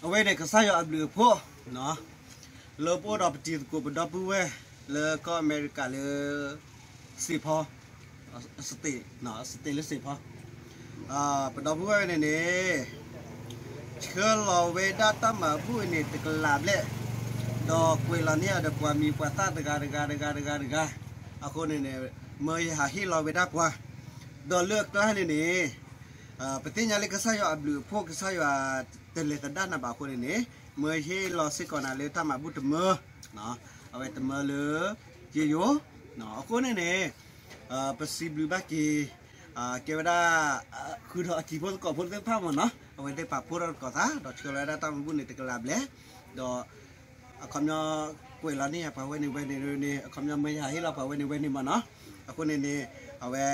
အဝဲန့ၣ်ကစၢ်ယွၤအဘျုးအဖှိၣ် လၢပအိၣ်ဒီးပတံၤသကိးပဒီပုၢ်ဝဲၢ် လၢကီၢ်အမဲရကၤလၢ စ့ၣ်ဖီ စတ့းလၢစ့ၣ်ဖီ ပဒီပုၢ်ဝဲၢ်န့ၣ်န့ၣ် ဆှၢလီၤဝဲဒၣ်တၢ်မၤဘူၣ်န့ၣ်တကလးဘျဲၣ်, ဒီးကွဲးလီၤန့ၢ်အီၤဒီးပှၤမံၤပှၤသၣ်တဂၤတဂၤတဂၤတဂၤတဂၤ, အဃိန့ၣ်န့ၣ် မၢယဟးဟ့ၣ်လီၤဝဲဒၣ်ပှၤ, ဒီးလၢအကျါန့ၣ်န့ၣ် ပသ့ၣ်ညါလၢကစၢ်ယွၤအဘျုးအဖှိၣ် ကစၢ်ယွၤတလဲၤသဒၣ်နၤဘၣ်အဃိန့ၣ်န့ၣ် မၢယဟ့ၣ်လီၤစ့ၢ်ကီးနၤလၢတၢ်မၤဘူၣ်တမၢ, အဝဲတမၢလၢ ယိယိ, အဃိန့ၣ်န့ၣ် ပစံးဘျုးဘၣ်က့ၤ ကဲဝဲဒၣ် ဃုာ်ဒီးအတံၤဖိသကိးဖိသ့ၣ်တဖၣ်မ့ၢ်နီၤ အဝဲသ့ၣ်ပာ်ဖှိၣ်ထီၣ်သကိးသး ဒီးဆှၢလီၤဝဲဒၣ်တၢ်မၤဘူၣ်န့ၣ်တကလးဘျဲၣ်, ဒီး အခီပညီ ကွဲးလီၤန့ၢ်ယၤပှၤဝဲန့ၣ်ဝဲန့ၣ်န့ၣ် အခီပညီမၢယဟးဟ့ၣ်လီၤပှၤဝဲန့ၣ်ဝဲန့ၣ်မ့ၢ်နီၤ, အဃိန့ၣ်န့ၣ် အဝဲ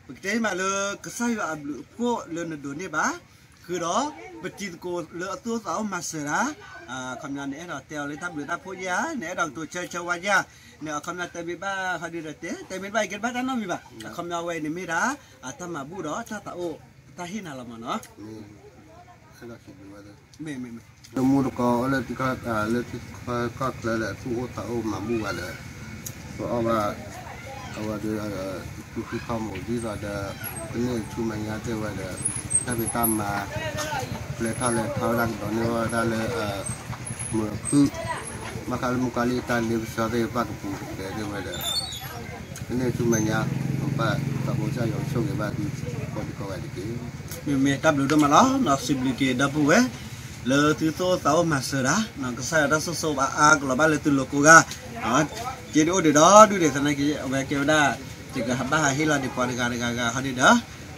ပကတဲမးလၢကစၢ်ယွၤအဘျုးအဖှိၣ်လၢနဒိးန့ၢ်ဘၣ်, ဃုာ်ဒီး ပတံၤသကိးလၢအသူၣ်အိၣ်သးအိၣ်မၤစၢၤတၢ်, အခီပညီနအဲၣ်ဒိးတဲအီၤလၢတၢ်ဘျုးတၢ်ဖှိၣ်ယါ, နအဲၣ်ဒိးကတိၤဆၢဆၢဝါယါ, နအခီပညီတဲမ့ၢ်ဘၣ်ဃီဒုဒီးတဲ, တဲမ့ၢ်တဘၣ်အံၤကဲတဘၣ်တၢ်နီတမံၤဘၣ်, အခီပညီအဝဲန့ၣ်မ့ၢ်ဒၣ် တၢ်မၤဘူၣ်ဒီးတၢ်သးအိၣ် တၢ်ဟ့ၣ်နၤလီၤမ့ၢ်နီၤ မ့ၢ် လၢမူတကိးလၢထံကီၢ်ချၢလၢ သူၣ်အိၣ်သးအိၣ်မၤဘူၣ်ဘၣ်ဒီး ပအီၣ်ဘၣ် အဝဲဒီး သူၣ်ဖှံသးညီဒ်သိးဒီး ကန့ၢ်ဆူမဲာ်ညါတဲဝဲဒီး တၢ်ဖံးတၢ်မၤ ပျဲထီၣ်လဲၤထီၣ်ဝဲဒၣ်ကဒီးန့ၢ်ဝဲဒၣ်လၢ မုာ်ခုၣ် ဘၣ်ဃးလၢမုၣ်ကီၤလံၢ်တၢ်လ့ပစီသ့ၣ်တဖၣ်ကပူၤကတဲာ်သ့ၣ်ဝဲဒီး ကန့ၢ်ဆူမဲာ်ညါ ပဘၣ်သးဖိကစၢ်ယွၤကဆိၣ်ဂ့ၤဘၣ်သုကိးဒံကိးဂၤတက့ၢ်. မ့မ့ၢ်တၢ်ဘျုးဒိၣ်မးလီၤ, စံးဘျုးက့ၤဒီပုၢ်ဝဲၢ် လၢသုသူၣ်အိၣ်သးအိၣ်မၤစၢၤတၢ်, ကစၢ်ယွၤတၢ်ဆိၣ်ဂ့ၤဘၣ်အါကလီၤဘၣ်လၢသုလိၤကိးဂၤ, က့ဒုးအိၣ်ဒံးဒီးဒုးဒံးသနာ်က့ အဝဲကဲဝဲဒၣ် ယကဘၣ်ဟးဟ့ၣ်လီၤဒံးပှၤတဂၤတဂၤဂၤဟီဒ်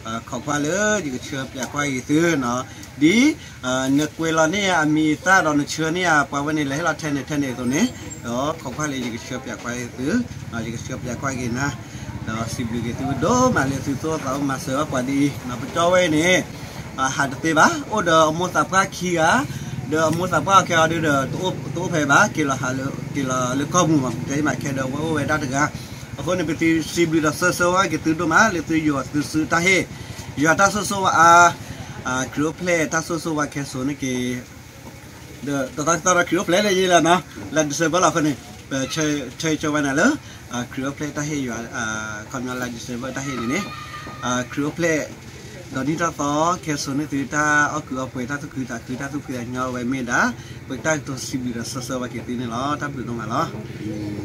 ဒီး ခိးကွၢ်လၢယကဆှၢပျဲးကွၢ်က့ၤသုနီၤ, ဒ် နကွဲးလီၤန့ၢ်အမံၤအသၣ်ဒီးနဆှၢန့ၢ်အပှၤဝဲန့ၣ် လဲၤဟ့ၣ်လီၤထဲန့ၣ်ထဲန့ၣ်အသိးန့ၣ်, ဒီးခိးကွၢ်လၢယကဆှၢပျဲးကွၢ်က့ၤသု, ယကဆှၢပျဲးကွၢ်က့ၤနၤ, ဒီးစံးဘျုးက့ၤသုဒိၣ်မးလၢသုသူၣ်အိၣ်သးအိၣ်မၤစၢၤဘၣ်ပှၤဒ်အံၤ, ပကၠီဝဲအံၤန့ၣ် ဟးတသ့ဘၣ်, အိၣ်ဒီးအမိၢ်သးပှၢ်ခံဂၤ, ဒီးအမိၢ်သးပှၢ်အီၤခဲအီၤဒုဒီး တအိၣ်ဖဲဘၣ်, က့ၤလီၤဟးလၢ က့ၤလီၤလၢကီၢ်ပူၤမး ပတဲမးခဲဒီး ဝဲအိၣ်ဝဲဒၣ်တဂၤ, အဃိန့ၣ် ပသုစံးဘျုးဒီးဆၢဆၢဝဲက့ၤသုဒိၣ်မး လၢသုယွၤသုစုတၢ်ဟ့ၣ်, ယွၤတၢ်ဆိၣ်ဂ့ၤဝဲအါ, ခရံာ်အိၣ်ဖျဲၣ်တၢ်ဆိၣ်ဂ့ၤဝဲခဲစိၤန့ၣ်က့ၤ ဒီးတသီသီဒီးခရံာ်အိၣ်ဖျဲၣ်လၢယဲလၢနီၤ, လါ December လီၤအဃိန့ၣ် ပဆၢဆၢဝဲနၤလၢ ခရံာ်အိၣ်ဖျဲၣ်တၢ်ဟ့ၣ်ယွၤ, ခီပညီလါ December တၢ်ဟ့ၣ်န့ၣ်န့ၣ်, ခရံာ်အိၣ်ဖျဲၣ် ဒီးနံၣ်တၢ်သီခဲစိၤန့ၣ်သုတၢ်အီၣ်ကုးအီပှဲၤ တၢ်သူၣ်ခုသးခု တၢ်သူၣ်ဖှံသးညီဝဲမ့ၢ်ဒၣ်, ပတၢ်ကတိၤစံးဘျုးဒီးဆၢဆၢဝဲက့ၤသုန့ၣ်လီၤ. တၢ်ဘျုးဒိၣ်မးလီၤ.